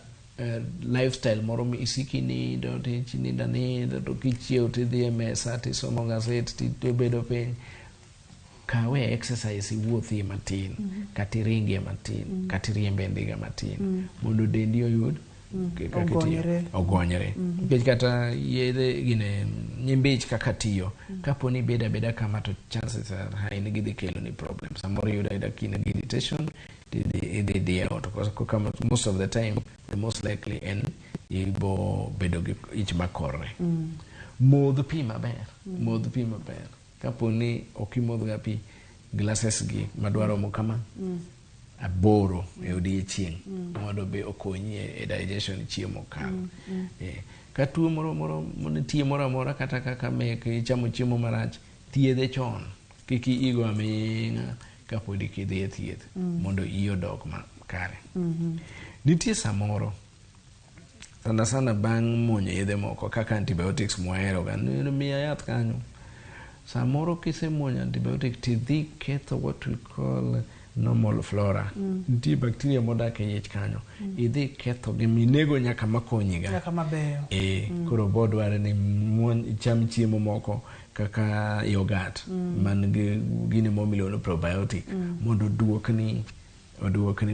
lifestyle moro misiki nindo tinindo anindo to kichiew tidhi e mesa tisomo gaset tibedo piny, kawe exercise iwuothie matin, kata iringie matin, kata iriembe ndiga matin, mondo dendi oyud kaka itiyo. Ogonyre. Ogonyre. Nikech kata yedhe gine nyimbich kaka tiyo, kapo ni ibedo abeda kama to chances are high ni gidhi kelo ni problem. Samoro iyudo ayuda ka in gi irritation, idhi diewo to kama most of the time the most likely en ibo bedo gi ich makorre. Modh pi maber, modh pi maber. Kapo ni ok imodh ga pi, glasses gi madwa romo kama 8 e odiechieng' mondo be okonyi e digestion chiemo kalo. Ka tuo moro nitie moro amora kata kaka mek ichamo chiemo marach, thiedhe chon. Kik igo aming'a kapod idhi e thieth mondo iyi odog makare. Nitie samoro sana sana bang' muonyo yedhe moko kaka antibiotics mwahero ga, miya yath kanyo. Samoro kisemuonyo antibiotic tidhi ketho what we call normal flora. Nitie bacteria modak e ich kanyo. Idhi ketho gi minego nyaka makonyi ga. Nyaka mabeyo. Koro bodware ni muony icham chiemo moko kaka yogurt man gi gini moro miluongo ni probiotic mondo oduokni.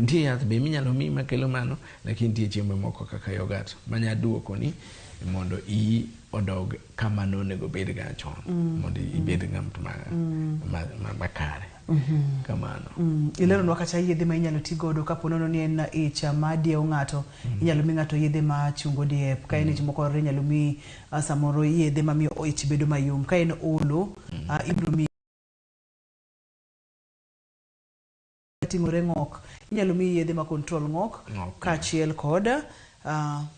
Nitie yath be minyalo miyi makelo mano, lakini nitie chiemo moko kaka yogurt manya duokoni Mondo iyi odog kama nonego bed ga chon. Mondo ibed ng'at makare. Kamano. Ileronwa kata yedhe ma inyalo ti godo kapo nono ni en ich ma diewo ng'ato. Inyalo mi ng'ato yedhe ma chungo diep. Ka en ich mokorore inyalo mi samoro yedhe mamiyo ich bedo mayom. Ka en olo, ibiro mi ting'ore ng'ok. Inyalo mi yedhe ma control ng'ok kaachiel kod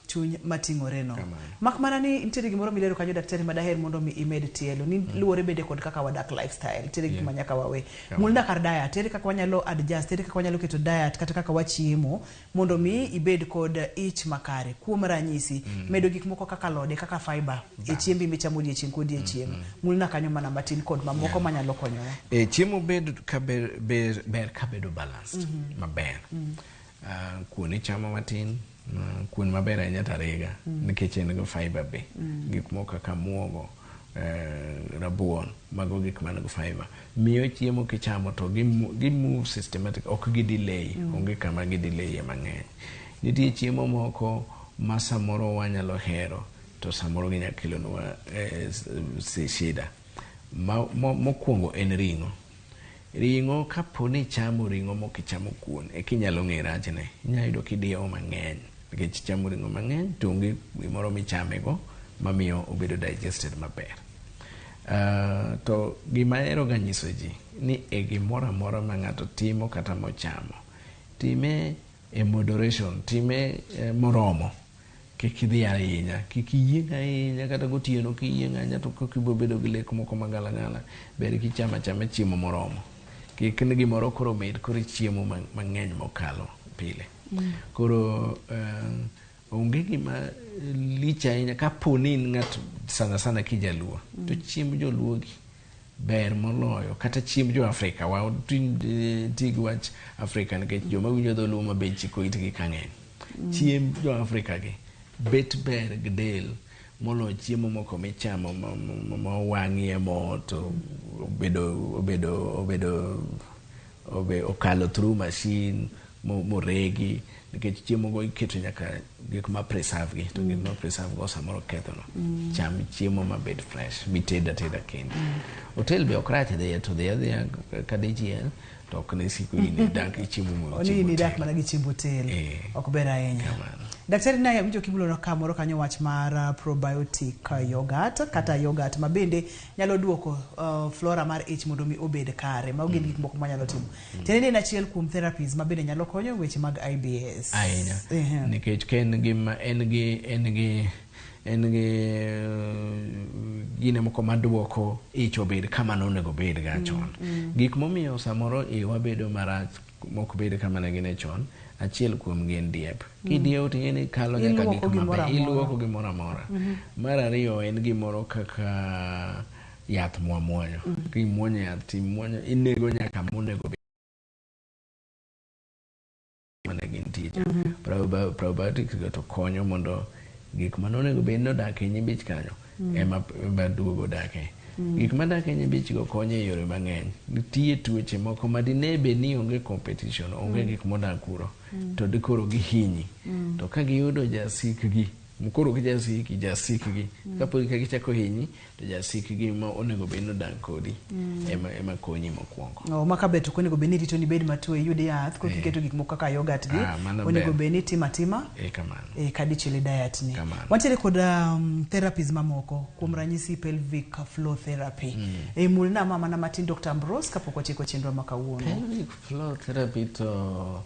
chuny mating'ore no. Mak mana ni nitiere gimoro milero kanyo daktari madaher mondo mi imed tielo ni luwore bende kod kaka wadak lifestyle. Nitiere gik ma nyaka wawe. Mulna kar diet, ere kaka wanyalo adjust, ere kaka wanyalo keto diet kata kaka wachiemo mondo mi ibed kod ich makare. Kuom ranyisi, medo gik moko kaka alode, kaka fiber e chiembi michamo odiechieng' kodiechieng'. Mulna kanyo mana matin kod mamoko manyalo konyowa. Chiemo bed ka ber ka bedo balanced maber. Kuon ichamo matin, kuon maber ahinya tarega nikech en gi fiber be. Gik moko kaka muogo, rabuon, mago gik man gi fiber. Miyo chiemo kichamo to gi move systematic, ok gi delay, onge kama gi delay e mang'eny. Nitie chiemo moko ma samoro wanyalo hero to samoro ginyalo kelonwa shida. Mokwongo en ring'o. Ring'o kapo ni ichamo ring'o mok ichamo kuon eka inyalo ng'e rachne. Inyalo yudo kidiewo mang'eny nikech ichamo ring'o mang'eny to onge gimoro michamego mamiyo obedo digested maber. To gima ahero ga nyiso ji ni e gimoro amora ma ng'ato timo kata mochamo, time e moderation, time moromo. Kik idhi ahinya, kik iyieng' ahinya kata gotieno kiyieng' ahinya to kok ibiro bedo gi lek moko magalagala. Ber kichamo achama chiemo moromo. Kik ni gimoro koro mit koro ichiemo mang'eny mokalo pile. Koro onge gima lich ahinya kapo ni in ng'at sana sana kijaluo to chiemb joluo gi ber moloyo kata chiemb jo Afrika. Wa ti gi wach Afrika nikech joma winjo dholuo maber chiko itgi ka ng'eny. Chiemb jo Afrika gi bet ber gi del moloyo chiemo moko michamo mowang'ie mo to obedo okalo through machine moregi nikech chiemo go iketo nyaka gik ma preserve gi to gik ma preserve go samoro ketho no. Cham chiemo mabed fresh mitedo ateda kendi. Hotel be ok rach dhiye to dhi adhiya kadichiel to ok ne siko in idak ichiemo Oni in idak mana gi chiemb hotel. Ok ber ahinya. Daktari naye awinjo kimulono kamoro kanyo wach mar probiotic yogurt kata yogurt ma bende nyalo duoko flora mar ich mondo mi obed kare. Mago gin gik moko manyalo timo. Tiende ni en achiel kuom therapies ma bende nyalo konyo weche mag IBS. Ahinya. Nikech ka en gi en gi gine moko maduoko ich obed kama nonego obed ga chon. Gik momiyo samoro iwa bedo marach mok bed kama ne gine chon, achiel kuom gi en diep. Kidiewo to ing'e ni kalo nyaka gik maber. Iluoko gimoro amora. Mar ariyo en gimoro kaka yath mwamuonyo. Kimuonyo yath timuonyo inego nyaka monego bed mane gintie cha. Probiotics go to konyo mondo gik manonego bed ni odak e nyimbi ich kanyo ema duogo dake. Gik madak e nyimbi ich go konyo e yore mang'eny. Nitie tuoche moko ma dine bed ni onge competition, onge gik modak kuro, to dikoro gihinyi. To ka giyudo jasikgi, koro ok jasiki, jasikgi. Kapod ka gichako hinyi, to jasikgi ma onego bed ni odak kodi ema konyi mokwongo. Ma ka bet ok onego bed ni irito ni ibed matuo iyud yath, koka iketo gik moko kaka yogurt gi, onego bed ni itimo atima kadichiel e diet ni. Wantiere kod therapies mamoko, kuom ranyisi pelvic floor therapy. Mulna ma mana matin Dr. Ambrose kapok watieko chenro ma kawuono. Pelvic floor therapy to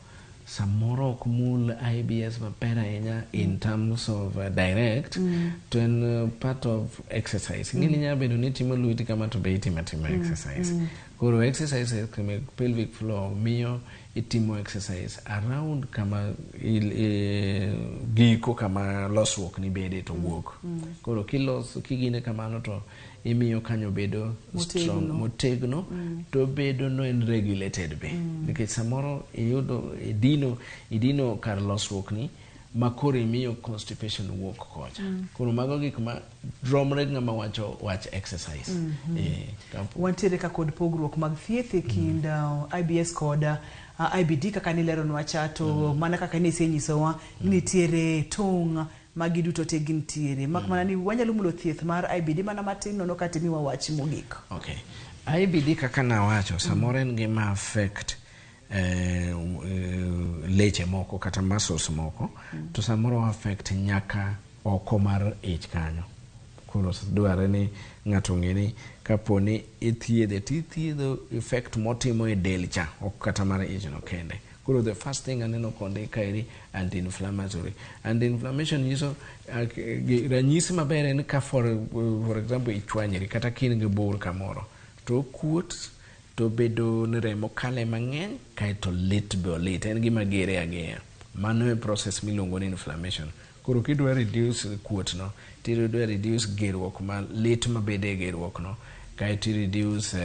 samoro ok mul IBS maber ahinya in terms of direct, to en part of exercise. Ing'e ni nyalo bedo ni itimo lweti kama to be itimo atima exercise. Koro exercise pelvic floor miyo itimo exercise around kama giko kama losruok ni bede to wuok. Koro kiloso kigine kamano to imiyo kanyo bedo strong motegno to bedo no en regulated be. Nikech samoro iyudo idino kar losruok ni ma koro imiyo constipation wuok kocha. Koro mago gik ma romre ng'ama wacho wach exercise. Wantiere ka kod pogruok mag thieth e kind IBS kod IBD kaka nileronwa cha to mana kaka nisenyisowa ni nitiere tong' Magi duto te gintiere. Mak mana ni wanyalo mulo thieth mar IBD mana matin nono kata imiwa wach mogik. Okay. IBD kaka nawacho, samoro en gima affect leche moko kata muscles moko, to samoro affect nyaka oko mar ich kanyo. Koro dwarre ni ng'ato ong'e ni kapo ni ithiedhe to ithiedho effect motimo e del cha, ok kata mar ich no kende. Koro the first thing aneno kondik kaeri anti-inflammatory. Anti-inflammation nyiso ranyisi maber en ka for example ichwanyri kata ka in gi bur kamoro to okuot to bedo ni remo kale mang'eny kaeto lit be olit en gima gere ageya. Mano e process miluongo ni inflammation. Koro kidwa reduce kuot no tidwa reduce gerruok ma lit mabede e gerruok no kaeto i reduce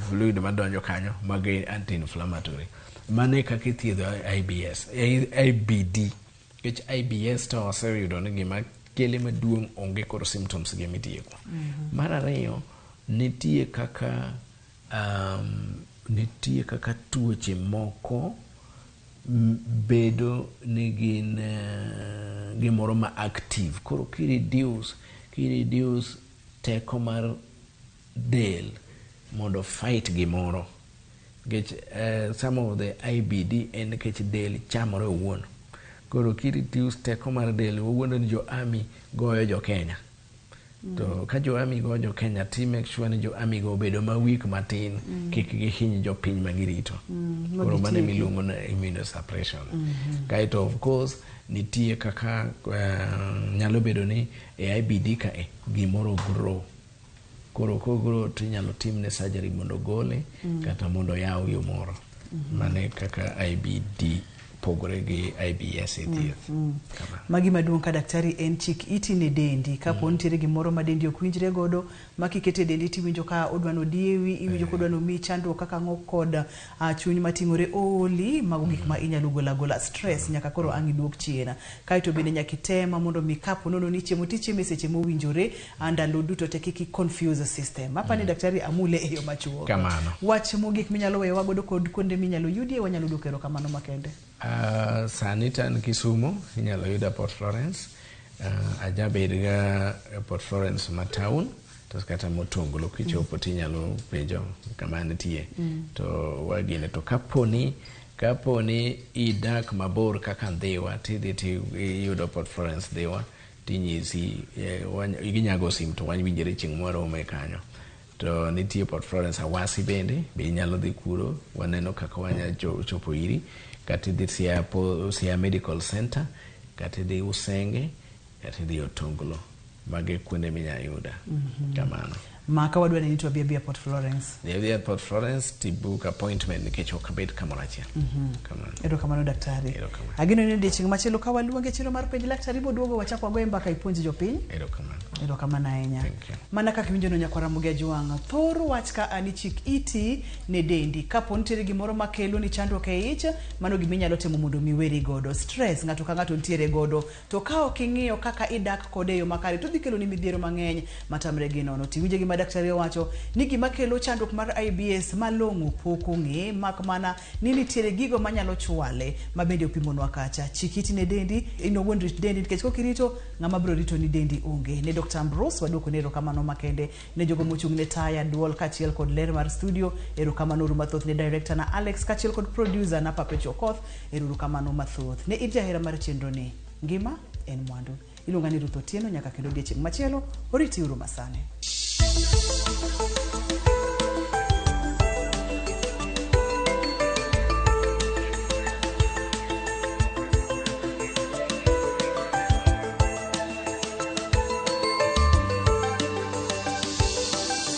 fluid madonjo kanyo mago anti-inflammatory. Mano e kaka ithiedho IBS, IBD. Nikech IBS to waseyudo ni gima kele maduong' onge koro symptoms gi mitieko. Mar ariyo, nitie kaka tuoche moko bedo ni gin gimoro ma active. Koro ki reduce teko mar del mondo fight gimoro. Nikech some of the IBD en nikech del chamore owuon. Koro ki reduce teko mar del wawuondo ni jo army goyo jo Kenya. To ka jo army goyo jo Kenya ti make sure ni jo army go obedo ma weak matin kik gihiny jopiny ma girito. Koro mano Magitieki. emiluongo ni immunosuppression. Kaeto of course nitie kaka nyalo bedo ni e IBD ka e gimoro grow. Koro kogrow to inyalo timne surgery mondo ogole kata mondo oyaw yo moro. Mano e kaka IBD pogore gi IBS e thieth. Kamano. Magi maduong' ka daktari en chik iti ne dendi kapo nitiere gimoro ma dendi ok winjre godo ma kiketo e dendi tiwinjo ka odwa nodiewi iwinjo ka odwa nomiyi chandruok kaka ang'o kod chuny mating'ore ooli mago gik ma inyalo golo agola stress nyaka koro ang' iduok chien kaeto bende nyaka itema mondo mi kapo nono ni chiemo tichiemo e seche mowinjore ndalo duto te kik i confuse system apani daktari amule e yo machuok. Kamano. Wach mogik minyalo weyowa godo kod kuonde minyalo yudie wanyalo duoko erokamano makende. Sani to an Kisumu, inyalo yuda Port Florence. Ajabed ga e Port Florence ma town to kata Motonglo kichopo tinyalo penjo kama nitie. To wagine to kaponi idak mabor kaka Ndhiwa tidhi tiyudo Port Florence Ndhiwa tinyisi ginya go sim to wawinjore chieng' mwarome kanyo. To nitie Port Florence Awasi bende be inyalo dhi kuro waneno kaka wanya chopo iri kata idhi Siaya, Siaya Medical Center kata idhi Usenge kata idhi Otonglo mago e kuonde minya yuda kamano. Ma ka wadwa neni to wabi abiya Port Florence. Dhi adhiya Port Florence ti book appointment nikech ok abed kamoro achiel. Kamano. Erokamano daktari. Erokamano. Ageno ni odiochieng' machielo ka waluonge chiro mar penj laktar iboduogo wachak wagoye mbaka ipuonj jopiny. Erokamano. Erokamano ahinya. Thank you. Mana kaka iwinjo no nyakwar Ramogi Ajwang', thor wach ka ani chik iti ne dendi. Kapo nitiere gimoro makelo ni chandruok e ich, mano gima inyalo timo mondo mi weri godo. Stress ng'ato ka ng'ato nitiere godo. To ka ok ing'iyo kaka idak kode e yo makare, to dhi kelo ni midhiero mang'eny matamre gi nono. Tiwinjo gima daktari owacho ni gima kelo chandruok mar IBS malong'o pok ong'e, mak mana ni nitiere gigo manyalo chwale ma bende opimonwa kacha. Chik iti ne dendi, in owuon rit dendi nikech kok irito ng'ama biro rito ni dendi onge. Ne Dr. Ambrose waduoko ne erokamano makende ne jogo mochung' ne taya, duol kaachiel kod ler mar studio. Erokamano uru mathoth ne director na Alex kaachiel kod producer na Perpetual Okoth. Erokamano mathoth. Ne in jahera mar chenro ni. Ngima en mwandu. Iluonga ni Ruth Otieno nyaka kendo odiechieng' machielo. Oriti uru masani.